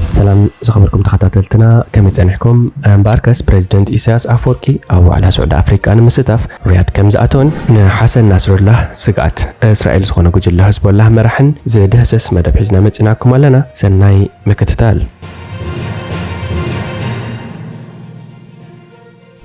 ሰላም ዝኸበርኩም ተኸታተልትና፣ ከመይ ጸኒሕኩም? እምበኣርከስ ፕሬዚደንት ኢሳያስ ኣፈወርቂ ኣብ ዋዕላ ስዑዲ ኣፍሪቃ ንምስታፍ ሪያድ ከም ዝኣተወን ንሓሰን ናስሩላህ ስግኣት እስራኤል ዝኾነ ጉጅለ ህዝቦላህ መራሕን ዝድህስስ መደብ ሒዝና መጺናኩም ኣለና። ሰናይ ምክትታል።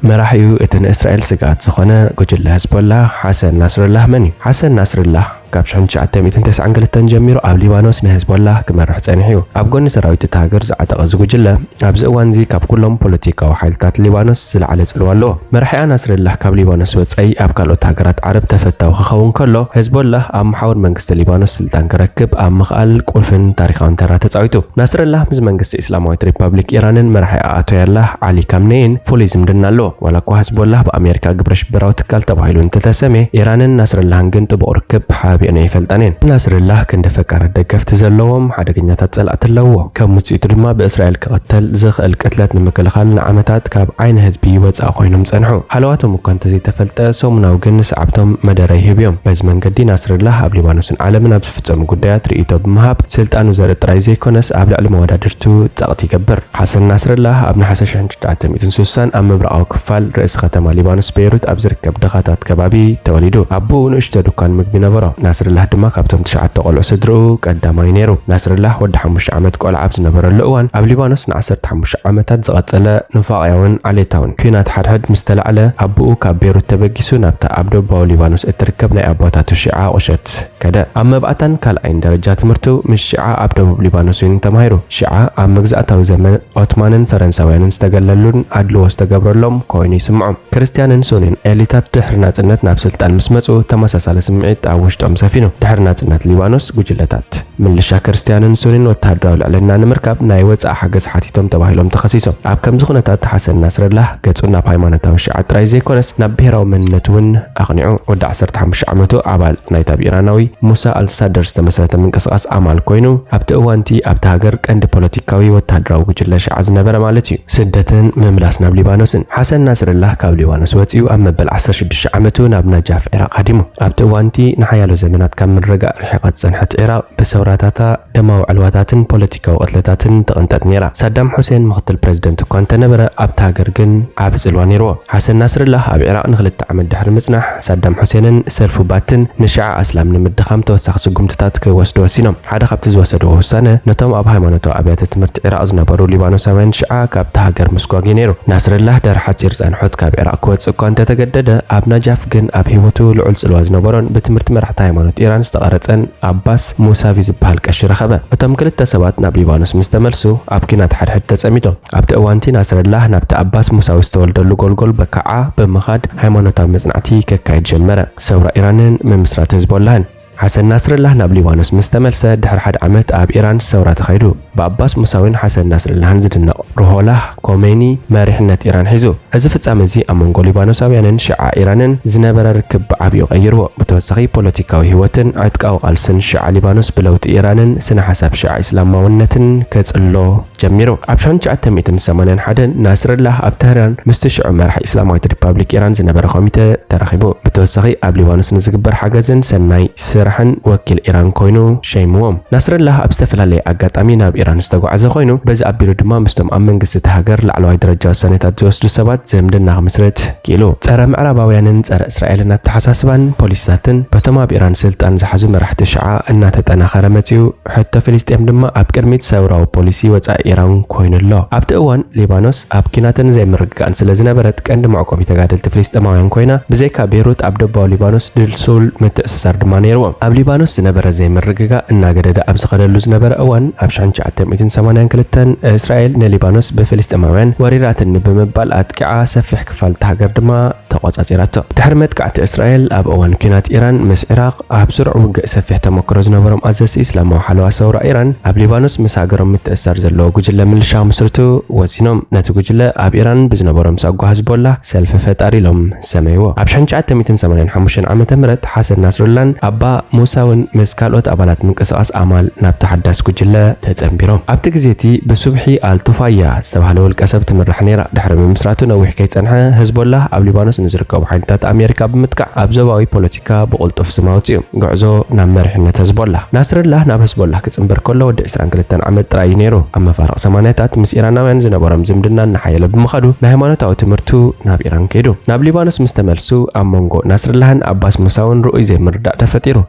መራሒኡ እቲ ንእስራኤል ስግኣት ዝኾነ ጉጅለ ህዝቦላህ ሓሰን ናስሩላህ መን እዩ? ሓሰን ናስሩላህ ካብ ሽሕን ትሽዓተ ሚእትን ተስዓን ክልተን ጀሚሩ ኣብ ሊባኖስ ንህዝቦላህ ክመርሕ ጸኒሑ እዩ። ኣብ ጎኒ ሰራዊት እታ ሃገር ዝዓጠቐ እዚ ጉጅለ ኣብዚ እዋንዚ ካብ ኩሎም ፖለቲካዊ ሓይልታት ሊባኖስ ዝለዓለ ጽልዋ ኣለዎ። መራሒኣ ናስሩላህ ካብ ሊባኖስ ወጻኢ ኣብ ካልኦት ሃገራት ዓረብ ተፈታዊ ክኸውን ከሎ፣ ህዝቦላህ ኣብ መሓውር መንግስቲ ሊባኖስ ስልጣን ክረክብ ኣብ ምኽኣል ቁልፍን ታሪኻውን ተራ ተጻዊቱ። ናስሩላህ ምስ መንግስቲ እስላማዊት ሪፓብሊክ ኢራንን መራሒኣ ኣያቶላህ ዓሊ ካምኔይን ፍሉይ ዝምድና ኣለዎ። ዋላ እኳ ህዝቦላህ ብኣሜሪካ ግብረ ሽበራዊ ትካል ተባሂሉ እንተተሰምየ፣ ኢራንን ናስሩላህን ግን ጥቡቕ ርክብ ሓቢአን ኣይፈልጣን እየን። ናስሩላህ ክንዲ ፈቃራት ደገፍቲ ዘለዎም ሓደገኛታት ጸላእቲ ኣለውዎ። ከም ውጽኢቱ ድማ ብእስራኤል ክቕተል ዝኽእል ቅትለት ንምክልኻል ንዓመታት ካብ ዓይኒ ህዝቢ ወጻኢ ኮይኖም ጸንሑ። ሃለዋቶም እኳ እንተዘይተፈልጠ፣ ሰሙናዊ ግን ንሰዓብቶም መደረ ይህቡ እዮም። በዚ መንገዲ ናስሩላህ ኣብ ሊባኖስን ዓለምን ኣብ ዝፍጸሙ ጉዳያት ርእይቶ ብምሃብ ስልጣኑ ዘርኢ ጥራይ ዘይኮነስ ኣብ ልዕሊ መወዳድርቱ ጸቕጢ ይገብር። ሓሰን ናስሩላህ ኣብ ነሓሰ ሽሕን ትሽዓተ ሚእትን ስሳን ኣብ ምብራቓዊ ክፋል ርእሲ ከተማ ሊባኖስ ቤይሩት ኣብ ዝርከብ ድኻታት ከባቢ ተወሊዱ። ኣቦኡ ንእሽቶ ድኳን ምግቢ ነበሮ። ናስሩላህ ድማ ካብቶም ትሽዓተ ቆልዑ ስድርኡ ቀዳማይ ነይሩ። ናስሩላህ ወዲ ሓሙሽተ ዓመት ቆልዓ ኣብ ዝነበረሉ እዋን ኣብ ሊባኖስ ንዓሰርተ ሓሙሽተ ዓመታት ዝቐጸለ ንፋቕያውን ዓሌታውን ኲናት ሓድሕድ ምስ ተላዕለ ኣቦኡ ካብ ቤይሩት ተበጊሱ ናብታ ኣብ ደቡባዊ ሊባኖስ እትርከብ ናይ ኣባታቱ ሺዓ ቁሸት ከደ። ኣብ መብኣታን ካልኣይን ደረጃ ትምህርቱ ምስ ሺዓ ኣብ ደቡብ ሊባኖስ ኮይኑ ተማሂሩ። ሺዓ ኣብ መግዛእታዊ ዘመን ኦትማንን ፈረንሳውያንን ዝተገለሉን ኣድልዎ ዝተገብረሎም ኮይኑ ይስምዖም። ክርስትያንን ሱኒን ኤሊታት ድሕሪ ናጽነት ናብ ስልጣን ምስ መጹ ተመሳሳሊ ስምዒት ኣብ ውሽጦም ሰፊኑ። ድሕሪ ናጽነት ሊባኖስ ጉጅለታት ምልሻ ክርስትያንን ሱኒን ወተሃደራዊ ልዕልና ንምርካብ ናይ ወጻኢ ሓገዝ ሓቲቶም ተባሂሎም ተኸሲሶም። ኣብ ከምዚ ኩነታት ሓሰን ናስረላህ ገጹ ናብ ሃይማኖታዊ ሺዓ ጥራይ ዘይኮነስ ናብ ብሄራዊ መንነቱ እውን ኣቕኒዑ። ወዲ ዓሰርተ ሓሙሽተ ዓመቱ ኣባል ናይታ ብኢራናዊ ሙሳ ኣልሳደር ዝተመስረተ ምንቅስቓስ ኣማል ኮይኑ፣ ኣብቲ እዋንቲ ኣብታ ሃገር ቀንዲ ፖለቲካዊ ወተሃደራዊ ጉጅለ ሺዓ ዝነበረ ማለት እዩ። ስደትን ምምላስ ናብ ሊባኖስን። ሓሰን ናስረላህ ካብ ሊባኖስ ወጺኡ ኣብ መበል ዓሰርተ ሽዱሽተ ዓመቱ ናብ ናጃፍ ዒራቕ ሃዲሙ። ኣብቲ እዋንቲ ንሓያሎ ዘመናት ካብ ምርግጋእ ርሒቓ ዝጸንሐት ዒራቕ ብሰውራታታ፣ ደማዊ ዕልዋታትን ፖለቲካዊ ቅትለታትን ትቕንጠጥ ነይራ። ሳዳም ሑሴን ምኽትል ፕረዚደንት እኳ እንተነበረ፣ ኣብታ ሃገር ግን ዓቢ ጽልዋ ነይርዎ። ሓሰን ናስርላህ ኣብ ዒራቕ ንኽልተ ዓመት ድሕሪ ምጽናሕ፣ ሳዳም ሑሴንን ሰልፉ ባትን ንሽዓ ኣስላም ንምድኻም ተወሳኺ ስጉምትታት ክወስዱ ወሲኖም። ሓደ ካብቲ ዝወሰድዎ ውሳነ፣ ነቶም ኣብ ሃይማኖታዊ ኣብያተ ትምህርቲ ዒራቕ ዝነበሩ ሊባኖሳውያን ሽዓ ካብታ ሃገር ምስጓግ እዩ ነይሩ። ናስርላህ ድሕሪ ሓጺር ጻንሖት ካብ ዒራቕ ክወጽእ እኳ እንተተገደደ፣ ኣብ ናጃፍ ግን ኣብ ህይወቱ ልዑል ጽልዋ ዝነበሮን ብትምህርቲ መራሕቲ ሃይማኖት ኢራን ዝተቐረጸን ኣባስ ሙሳቪ ዝበሃል ቀሺ ረኸበ። እቶም ክልተ ሰባት ናብ ሊባኖስ ምስ ተመልሱ፣ ኣብ ኲናት ሓድሕድ ተጸሚዶም። ኣብቲ እዋንቲ ናስረላህ ናብቲ ኣባስ ሙሳዊ ዝተወልደሉ ጎልጎል በካዓ ብምኻድ ሃይማኖታዊ መጽናዕቲ ከካይድ ጀመረ። ሰውራ ኢራንን ምምስራት ህዝቦላህን። ሓሰን ናስረላህ ናብ ሊባኖስ ምስ ተመልሰ፣ ድሕሪ ሓደ ዓመት ኣብ ኢራን ሰውራ ተኻይዱ። ብኣባስ ሙሳዊን ሓሰን ናስረላህን ዝድነቕ ሩሆላህ ኮሜኒ መሪሕነት ኢራን ሒዙ። እዚ ፍጻመ እዚ ኣብ መንጎ ሊባኖሳውያንን ሽዓ ኢራንን ዝነበረ ርክብ ብዓቢኡ ቀይርዎ። ብተወሳኺ፣ ፖለቲካዊ ህይወትን ዕጥቃዊ ቃልስን ሽዓ ሊባኖስ ብለውጢ ኢራንን ስነ ሓሳብ ሽዓ ኢስላማውነትን ከጽሎ ጀሚሩ። ኣብ ሽሕን ትሽዓተ ሚእትን ሰማንያን ሓደን ናስርላህ ኣብ ተህራን ምስቲ ሽዑ መራሒ ኢስላማዊት ሪፓብሊክ ኢራን ዝነበረ ኮሚተ ተራኺቡ። ብተወሳኺ፣ ኣብ ሊባኖስ ንዝግበር ሓገዝን ሰናይ ስራሕን ወኪል ኢራን ኮይኑ ሸይምዎም። ናስረላህ ኣብ ዝተፈላለየ ኣጋጣሚ ናብ ኢራን ዝተጓዕዘ ኮይኑ፣ በዚ ኣቢሉ ድማ ምስቶም ኣብ መንግስቲ እታ ሃገር ላዕለዋይ ደረጃ ውሳኔታት ዝወስዱ ሰባት ዝምድና ክምስርት ክኢሉ። ጸረ ምዕራባውያንን ጸረ እስራኤልን ኣተሓሳስባን ፖሊሲታትን በቶም ኣብ ኢራን ስልጣን ዝሓዙ መራሕቲ ሽዓ እናተጠናኸረ መጺኡ። ሕቶ ፍልስጤም ድማ ኣብ ቅድሚት ሰውራዊ ፖሊሲ ወጻኢ ኢራን ኮይኑ ኣሎ። ኣብቲ እዋን ሊባኖስ ኣብ ኲናትን ዘይምርግጋእን ስለ ዝነበረት፣ ቀንዲ መዕቆቢ ተጋደልቲ ፍልስጤማውያን ኮይና፣ ብዘይካ ቤይሩት ኣብ ደቡባዊ ሊባኖስ ድልሱል ምትእስሳር ድማ ነይርዎም። ኣብ ሊባኖስ ዝነበረ ዘይምርግጋእ እናገደደ ኣብ ዝኸደሉ ዝነበረ እዋን፣ ኣብ ሽሕን ትሽዓተ ሚእትን ሰማንያን ክልተን እስራኤል ንሊባኖስ ብፍልስጤማውያን ወሪራትኒ ብምባል ኣጥቂዓ፣ ሰፊሕ ክፋል እታ ሃገር ድማ ተቖጻጺራቶ። ድሕሪ መጥቃዕቲ እስራኤል ኣብ እዋን ኲናት ኢራን ምስ ዒራቕ፣ ኣብ ስሩዕ ውግእ ሰፊሕ ተመክሮ ዝነበሮም ኣዘዝቲ እስላማዊ ሓለዋ ሰውራ ኢራን፣ ኣብ ሊባኖስ ምስ ሃገሮም ምትእስሳር ዘለዎ ጉጅለ ምልሻ ክምስርቱ ወሲኖም። ነቲ ጉጅለ ኣብ ኢራን ብዝነበሮም ሳጓ ህዝቦላህ ሰልፊ ፈጣሪ ኢሎም ሰመይዎ። ኣብ ሽሕን ትሽዓተ ሚእትን ሰማንያን ሓሙሽተን ዓመተ ምህረት ሓሰን ናስሩላን ኣባ ሙሳ እውን ምስ ካልኦት ኣባላት ምንቅስቓስ ኣማል ናብቲ ሓዳስ ጉጅለ ተጸንቢሮም። ኣብቲ ግዜ እቲ ብሱብሒ ኣልቱፋያ ዝተባህለ ውልቀ ሰብ ትምራሕ ነይራ። ድሕሪ ምምስራቱ ነዊሕ ከይጸንሐ፣ ህዝቦላህ ኣብ ሊባኖስ ንዝርከቡ ሓይልታት ኣሜሪካ ብምጥቃዕ ኣብ ዞባዊ ፖለቲካ ብቕልጡፍ ስም ኣውጺኡ። ጉዕዞ ናብ መሪሕነት ህዝቦላህ። ናስርላህ ናብ ህዝቦላህ ክጽንበር ከሎ ወዲ ዕስራን ክልተን ዓመት ጥራይ እዩ ነይሩ። ኣብ መፋርቕ ሰማንያታት ምስ ኢራናውያን ዝነበሮም ዝምድና እናሓየለ ብምኻዱ ናይ ሃይማኖታዊ ትምህርቱ ናብ ኢራን ከይዱ። ናብ ሊባኖስ ምስ ተመልሱ ኣብ መንጎ ናስርላህን ኣባስ ሙሳውን ርኡይ ዘይምርዳእ ተፈጢሩ።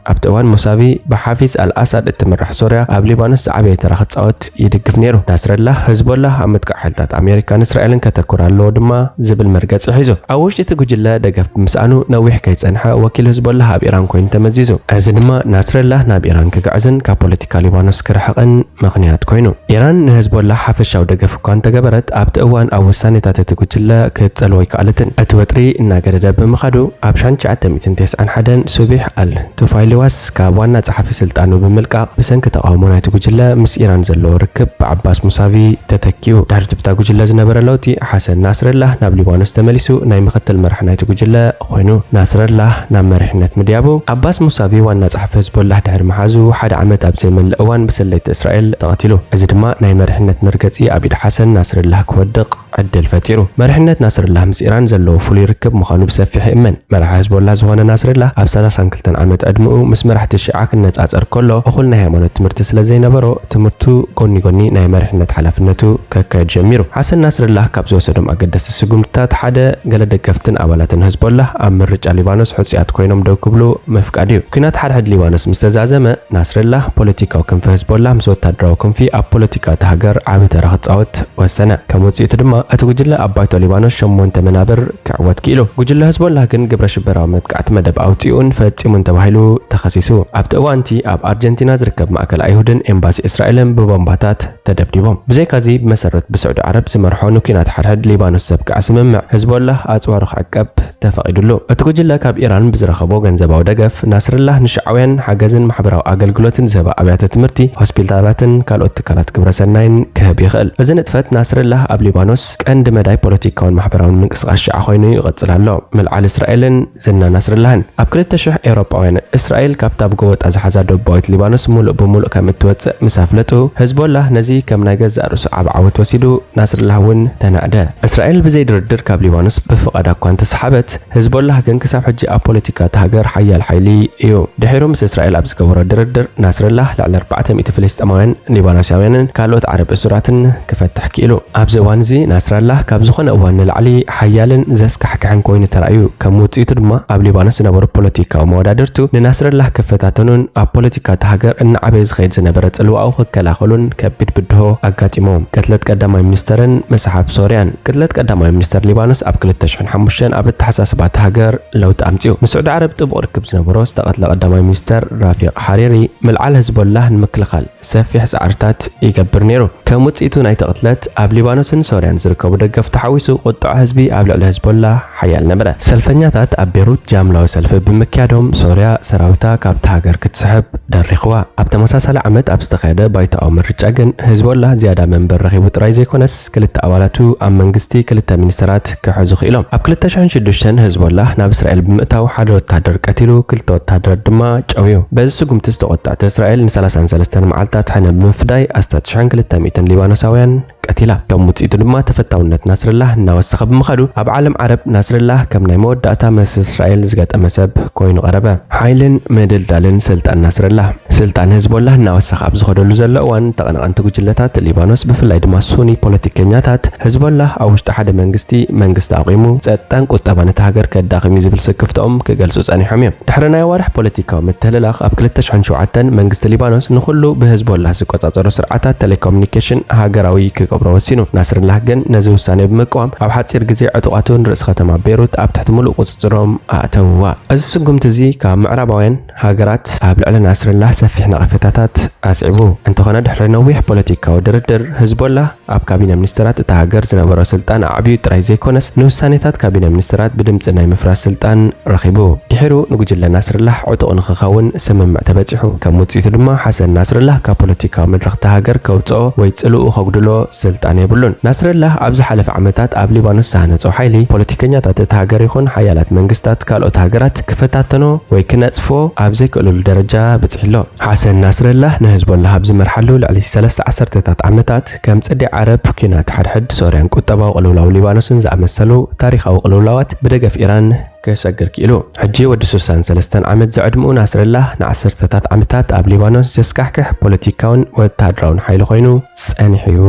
ኣብቲ እዋን ሙሳቪ ብሓፊዝ ኣልኣሳድ እትምራሕ ሶርያ ኣብ ሊባኖስ ዝዓበየ ተራ ክጻወት ይድግፍ ነይሩ። ናስረላህ፣ ህዝቦላህ ኣብ ምጥቃዕ ሓይልታት ኣሜሪካን እስራኤልን ከተኩር ኣለዎ ድማ ዝብል መርገጺ ሒዙ። ኣብ ውሽጢ እቲ ጉጅለ ደገፍ ብምስኣኑ ነዊሕ ከይጸንሐ ወኪል ህዝቦላህ ኣብ ኢራን ኮይኑ ተመዚዙ። እዚ ድማ ናስረላህ ናብ ኢራን ክግዕዝን ካብ ፖለቲካ ሊባኖስ ክርሕቕን ምኽንያት ኮይኑ። ኢራን ንህዝቦላህ ሓፈሻዊ ደገፍ እኳ እንተገበረት፣ ኣብቲ እዋን ኣብ ውሳኔታት እቲ ጉጅለ ክትጸልዎ ኣይከኣለትን። እቲ ወጥሪ እናገደደ ብምኻዱ፣ ኣብ ሸሕን ትሽዓተ ሚእትን ተስዓን ሓደን ሱቢሕ ኣል ቱፋይሊዋስ ካብ ዋና ጸሓፊ ስልጣኑ ብምልቃቕ፣ ብሰንኪ ተቓውሞ ናይቲ ጉጅለ ምስ ኢራን ዘለዎ ርክብ ብዓባስ ሙሳቪ ተተኪኡ። ድሕሪ ትብታ ጉጅለ ዝነበረ ለውጢ፣ ሓሰን ናስረላህ ናብ ሊባኖስ ተመሊሱ ናይ ምኽትል መራሕ ናይቲ ጉጅለ ኮይኑ። ናስረላህ ናብ መሪሕነት ምድያቡ፣ ዓባስ ሙሳቪ ዋና ጸሓፊ ህዝቦላህ ድሕሪ ምሓዙ ሓደ ዓመት ኣብ ዘይመልእ እዋን ብሰለይቲ እስራኤል ተቐቲሉ። እዚ ድማ ናይ መሪሕነት መርገጺ ኣብ ኢድ ሓሰን ናስረላህ ክወድቕ ዕድል ፈጢሩ። መሪሕነት ናስረላህ ምስ ኢራን ዘለዎ ፍሉይ ርክብ ምዃኑ ብሰፊሕ ይእመን። መራሒ ህዝቦላህ ዝኾነ ናስረላህ ኣብ ሰላሳን ክልተን ዓመት ዕድመኡ ምስ መራሕቲ ሺዓ ክነጻጸር ከሎ፣ እኹል ናይ ሃይማኖት ትምህርቲ ስለ ዘይነበሮ፣ ትምህርቱ ጎኒ ጎኒ ናይ መሪሕነት ሓላፍነቱ ከካይድ ጀሚሩ። ሓሰን ናስረላህ ካብ ዝወሰዶም ኣገደስቲ ስጉምትታት ሓደ፣ ገለ ደገፍትን ኣባላትን ህዝቦላህ ኣብ ምርጫ ሊባኖስ ሕጹያት ኮይኖም ደው ክብሉ ምፍቃድ እዩ። ኲናት ሓድሕድ ሊባኖስ ምስ ተዛዘመ፣ ናስረላህ ፖለቲካዊ ክንፊ ህዝቦላህ ምስ ወታደራዊ ክንፊ ኣብ ፖለቲካ እታ ሃገር ዓቢ ተራ ክጻወት ወሰነ። ከም ውጽኢቱ ድማ፣ እቲ ጉጅለ ኣብ ባይቶ ሊባኖስ ሸሞንተ መናብር ክዕወት ክኢሉ። ጉጅለ ህዝቦላህ ግን ግብረ ሽበራዊ መጥቃዕቲ መደብ ኣውጺኡን ፈጺሙን ተባሂሉ ተኸሲሱ። ኣብቲ እዋንቲ ኣብ ኣርጀንቲና ዝርከብ ማእከል ኣይሁድን ኤምባሲ እስራኤልን ብቦምባታት ተደብዲቦም። ብዘይካዚ፣ ብመሰረት ብስዑዲ ዓረብ ዝመርሖ ንኲናት ሓድሕድ ሊባኖስ ዘብቅዐ ስምምዕ፣ ህዝቦላህ ኣጽዋሩ ክዕቀብ ተፈቒዱሉ። እቲ ጉጅለ ካብ ኢራን ብዝረኸቦ ገንዘባዊ ደገፍ፣ ናስርላህ ንሽዓውያን ሓገዝን ማሕበራዊ ኣገልግሎትን ዝህባ ኣብያተ ትምህርቲ፣ ሆስፒታላትን ካልኦት ትካላት ግብረ ሰናይን ክህብ ይኽእል። እዚ ንጥፈት ናስርላህ ኣብ ሊባኖስ ቀንዲ መዳይ ፖለቲካውን ማሕበራውን ምንቅስቓስ ሽዓ ኮይኑ ይቕጽል ኣሎ። ምልዓል እስራኤልን ዝና ናስርላህን። ኣብ ክልተ ሽሕ ኤውሮጳውያን፣ እስራኤል ካብታ ብጎቦጣ ዝሓዛ ደቡባዊት ሊባኖስ ሙሉእ ብሙሉእ ከም እትወጽእ ምስ ኣፍለጡ፣ ህዝቦላህ ነዚ ከም ናይ ገዛእ ርእሱ ዓቢ ዓወት ወሲዱ፣ ናስርላህ እውን ተናእደ። እስራኤል ብዘይ ድርድር ካብ ሊባኖስ ብፍቓዳ እኳ እንተሰሓበት፣ ህዝቦላህ ግን ክሳብ ሕጂ ኣብ ፖለቲካ እታ ሃገር ሓያል ሓይሊ እዩ። ድሒሩ ምስ እስራኤል ኣብ ዝገበሮ ድርድር፣ ናስርላህ ልዕሊ ኣርባዕተ ሚእቲ ፍልስጤማውያን፣ ሊባኖሳውያንን ካልኦት ዓረብ እሱራትን ክፈትሕ ክኢሉ። ኣብዚ እዋን እዚ ናስራላህ ካብ ዝኾነ እዋን ንላዕሊ ሓያልን ዘስካሕክሕን ኮይኑ ተራእዩ። ከም ውጽኢቱ ድማ ኣብ ሊባኖስ ዝነበሩ ፖለቲካዊ መወዳድርቱ ንናስረላህ ክፈታተኑን ኣብ ፖለቲካ እታ ሃገር እናዓበየ ዝኸይድ ዝነበረ ጽልዋኡ ክከላኸሉን ከቢድ ብድሆ ኣጋጢሞ። ቅትለት ቀዳማይ ሚኒስተርን ምስሓብ ሶርያን። ቅትለት ቀዳማይ ሚኒስተር ሊባኖስ ኣብ ክልተ ሽሕን ሓሙሽተን ኣብ ኣተሓሳስባ እታ ሃገር ለውጢ ኣምጺኡ። ምስ ስዑዲ ዓረብ ጥቡቕ ርክብ ዝነበሮ ዝተቐትለ ቀዳማይ ሚኒስተር ራፊቕ ሓሪሪ፣ ምልዓል ህዝቦላህ ንምክልኻል ሰፊሕ ጻዕርታት ይገብር ነይሩ። ከም ውጽኢቱ ናይቲ ቅትለት፣ ኣብ ሊባኖስን ሶርያን ዝርከቡ ደገፍቱ ሓዊሱ፣ ቁጥዐ ህዝቢ ኣብ ልዕሊ ህዝቦላህ ሓያል ነበረ። ሰልፈኛታት ኣብ ቤሩት ጃምላዊ ሰልፊ ብምክያዶም፣ ሶርያ ሰራዊታ ካብታ ሃገር ክትስሕብ ደሪኽዋ። ኣብ ተመሳሳሊ ዓመት ኣብ ዝተኻየደ ባይቶኣዊ ምርጫ ግን፣ ህዝቦላህ ዝያዳ መንበር ረኺቡ ጥራይ ዘይኮነስ፣ ክልተ ኣባላቱ ኣብ መንግስቲ ክልተ ሚኒስተራት ክሕዙ ክኢሎም። ኣብ ክልተ ሽሕን ሽዱሽተን ህዝቦላህ ናብ እስራኤል ብምእታው ሓደ ወታደር ቀቲሉ፣ ክልተ ወታደራት ድማ ጨውዩ። በዚ ስጉምቲ ዝተቖጠዐት እስራኤል ንሰላሳን ሰለስተን መዓልታት ሕነ ብምፍዳይ ኣስታት ሽሕን ክልተ ሚእትን ሊባኖሳውያን ቀቲላ። ከም ውጽኢቱ ድማ ተፈታውነት ናስርላህ እናወሰኸ ብምኻዱ ኣብ ዓለም ዓረብ ናስርላህ ከም ናይ መወዳእታ ምስ እስራኤል ዝገጠመ ሰብ ኮይኑ ቀረበ። ሓይልን ምድልዳልን ስልጣን ናስርላህ። ስልጣን ህዝቦላህ እናወሰኸ ኣብ ዝኸደሉ ዘሎ እዋን ተቐናቐንቲ ጉጅለታት ሊባኖስ ብፍላይ ድማ ሱኒ ፖለቲከኛታት ህዝቦላህ ኣብ ውሽጢ ሓደ መንግስቲ መንግስቲ ኣቑሙ ጸጥታን ቁጠባን እታ ሃገር ከዳኽም እዩ ዝብል ስክፍትኦም ክገልጹ ጸኒሖም እዮም። ድሕሪ ናይ ኣዋርሕ ፖለቲካዊ ምትህልላኽ ኣብ ክልተ ሽሕን ሸውዓተን መንግስቲ ሊባኖስ ንኹሉ ብህዝቦላህ ዝቆጻጸሩ ስርዓታት ቴሌኮሙኒኬሽን ሃገራዊ ክገብሮ ወሲኑ። ናስርላህ ግን ነዚ ውሳኔ ብምቅዋም ኣብ ሓጺር ግዜ ዕጡቓቱ ንርእሲ ከተማ ቤሩት ኣብ ትሕቲ ምሉእ ቁጽጽሮም ኣእተውዋ። እዚ ስጉምቲ እዚ ካብ ምዕራባውያን ሃገራት ኣብ ልዕሊ ናስርላህ ሰፊሕ ነቐፌታታት ኣስዒቡ። እንተኾነ ድሕሪ ነዊሕ ፖለቲካዊ ድርድር ህዝቦላህ ኣብ ካቢነ ሚኒስተራት እታ ሃገር ዝነበሮ ስልጣን ኣዕብዩ ጥራይ ዘይኮነስ፣ ንውሳኔታት ካቢነ ሚኒስተራት ብድምጺ ናይ ምፍራስ ስልጣን ረኺቡ። ድሒሩ ንጉጅለ ናስርላህ ዕጡቕ ንኽኸውን ስምምዕ ተበጺሑ። ከም ውጽኢቱ ድማ ሓሰን ናስርላህ ካብ ፖለቲካዊ መድረኽ እታ ሃገር ከውጽኦ ወይ ጽልኡ ከጉድሎ ስልጣን የብሉን። ናስርላህ ኣብ ዝሓለፈ ዓመታት ኣብ ሊባኖስ ዝሃነጾ ሓይሊ፣ ፖለቲከኛታት እታ ሃገር ይኹን ሓያላት መንግስታት ካልኦት ሃገራት ክፈታተኖ ወይ ክነጽፎ ኣብ ኣብ ዘይክእልሉ ደረጃ በጺሑ ኣሎ። ሓሰን ናስረላህ ንህዝቦላህ ኣብ ዝመርሓሉ ልዕሊ ሰለስተ ዓሰርተታት ዓመታት ከም ጽዴ ዓረብ፣ ኲናት ሓድሕድ ሶርያን ቁጠባዊ ቅልውላው ሊባኖስን ዝኣመሰሉ ታሪኻዊ ቅልውላዋት ብደገፍ ኢራን ክሰግር ክኢሉ። ሕጂ ወዲ ስሳን ሰለስተን ዓመት ዝዕድምኡ ናስረላህ ንዓሰርተታት ዓመታት ኣብ ሊባኖስ ዘስካሕክሕ ፖለቲካውን ወተሃደራውን ሓይሊ ኮይኑ ጸኒሑ እዩ።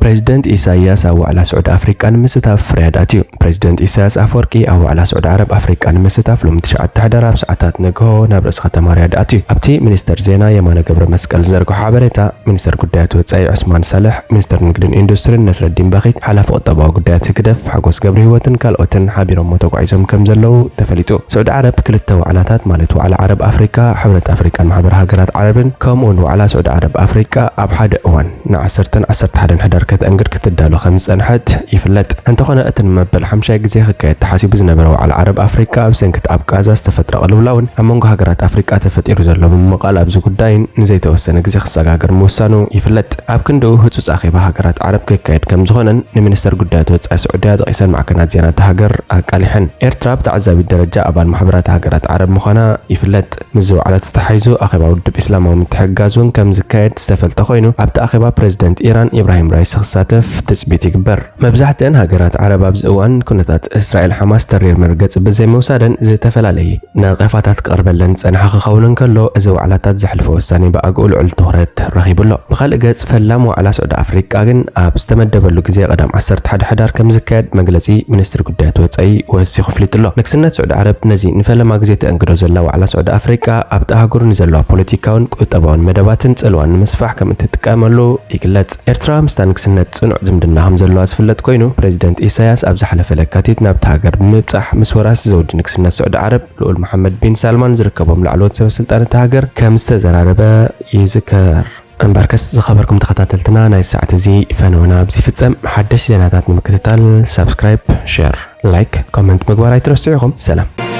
ፕሬዚደንት ኢሳያስ ኣብ ዋዕላ ስዑዲ ኣፍሪቃ ንምስታፍ ሪያድ ኣትዩ። ፕሬዚደንት ኢሳያስ ኣፈወርቂ ኣብ ዋዕላ ስዑዲ ዓረብ ኣፍሪቃ ንምስታፍ ሎሚ ትሽዓተ ሕዳር ኣብ ሰዓታት ንግሆ ናብ ርእሲ ከተማ ሪያድ ኣትዩ። ኣብቲ ሚኒስተር ዜና የማነ ገብረ መስቀል ዝዘርግሖ ሓበሬታ፣ ሚኒስተር ጉዳያት ወጻኢ ዑስማን ሳልሕ፣ ሚኒስተር ንግድን ኢንዱስትሪን ነስረዲን ባኺት፣ ሓላፊ ቁጠባዊ ጉዳያት ህግደፍ ሓጎስ ገብረ ህይወትን ካልኦትን ሓቢሮሞ ተጓዒዞም ከም ዘለዉ ተፈሊጡ። ስዑዲ ዓረብ ክልተ ዋዕላታት ማለት ዋዕላ ዓረብ ኣፍሪቃ፣ ሕብረት ኣፍሪቃን ማሕበር ሃገራት ዓረብን ከምኡውን ዋዕላ ስዑዲ ዓረብ ኣፍሪቃ ኣብ ሓደ እዋን ንዓሰርተን ዓሰርተ ሓደን ሕዳር ከተእንግድ ክትዳሎ ከም ዝጸንሐት ይፍለጥ። እንተኾነ እቲ ንመበል ሓምሻይ ግዜ ክካየድ ተሓሲቡ ዝነበረ ዋዕላ ዓረብ ኣፍሪቃ ኣብ ሰንክት ኣብ ቃዛ ዝተፈጥረ ቅልውላውን ኣብ መንጎ ሃገራት ኣፍሪቃ ተፈጢሩ ዘሎ ምምቓል ኣብዚ ጉዳይን ንዘይተወሰነ ግዜ ክሰጋገር ምውሳኑ ይፍለጥ። ኣብ ክንድኡ ህጹጽ ኣኼባ ሃገራት ዓረብ ክካየድ ከም ዝኾነን ንሚኒስተር ጉዳያት ወጻኢ ስዑድያ ጠቒሰን ማዕከናት ዜና እታ ሃገር ኣቃሊሐን። ኤርትራ ብተዓዛቢት ደረጃ ኣባል ማሕበራት ሃገራት ዓረብ ምዃና ይፍለጥ። ምስዚ ዋዕላ ተተሓሒዙ ኣኼባ ውድብ ኢስላማዊ ምትሕግጋዝ እውን ከም ዝካየድ ዝተፈልጠ ኮይኑ፣ ኣብቲ ኣኼባ ፕሬዚደንት ኢራን ኢብራሂም ራይሲ ክሳተፍ ትጽቢት ይግበር። መብዛሕትአን ሃገራት ዓረብ ኣብዚ እዋን ኩነታት እስራኤል ሓማስ ተሪር መርገጺ ብዘይምውሳደን ዝተፈላለየ ነቐፋታት ክቐርበለን ዝጸንሐ ክኸውን እንከሎ፣ እዚ ዋዕላታት ዘሕልፎ ውሳኔ ብኣግኡ ልዑል ትኹረት ረኺቡ ኣሎ። ብኻልእ ገጽ፣ ፈላም ዋዕላ ስዑዲ ኣፍሪቃ ግን ኣብ ዝተመደበሉ ግዜ ቀዳም ዓሰርተ ሓደ ሕዳር ከም ዝካየድ መግለጺ ሚኒስትሪ ጉዳያት ወጻኢ ወሲኹ ኣፍሊጡ ኣሎ። ንግስነት ስዑዲ ዓረብ ነዚ ንፈለማ ግዜ ተእንግዶ ዘላ ዋዕላ ስዑዲ ኣፍሪቃ ኣብቲ ኣህጉር ንዘለዋ ፖለቲካውን ቁጠባውን መደባትን ጽልዋን ንምስፋሕ ከም እትጥቀመሉ ይግለጽ። ኤርትራ ምስታ ንግስነት ጽኑዕ ዝምድና ከም ዘለዋ ዝፍለጥ ኮይኑ፣ ፕሬዚደንት ኢሳያስ ኣብ ዝሓለፈ ለካቲት ናብታ ሃገር ብምብጻሕ ምስ ወራሲ ዘውዲ ንግስነት ስዑዲ ዓረብ ልኡል መሓመድ ቢን ሳልማን ዝርከቦም ላዕለዎት ሰበ ስልጣን እታ ሃገር ከም ዝተዘራረበ ይዝከር። እምበርከስ ዝኸበርኩም ተኸታተልትና፣ ናይ ሰዓት እዚ ፈነወና ኣብዚ ይፍጸም። ሓደሽ ዜናታት ንምክትታል ሳብስክራይብ፣ ሼር፣ ላይክ፣ ኮመንት ምግባር ኣይትረስዑ ኢኹም። ሰላም።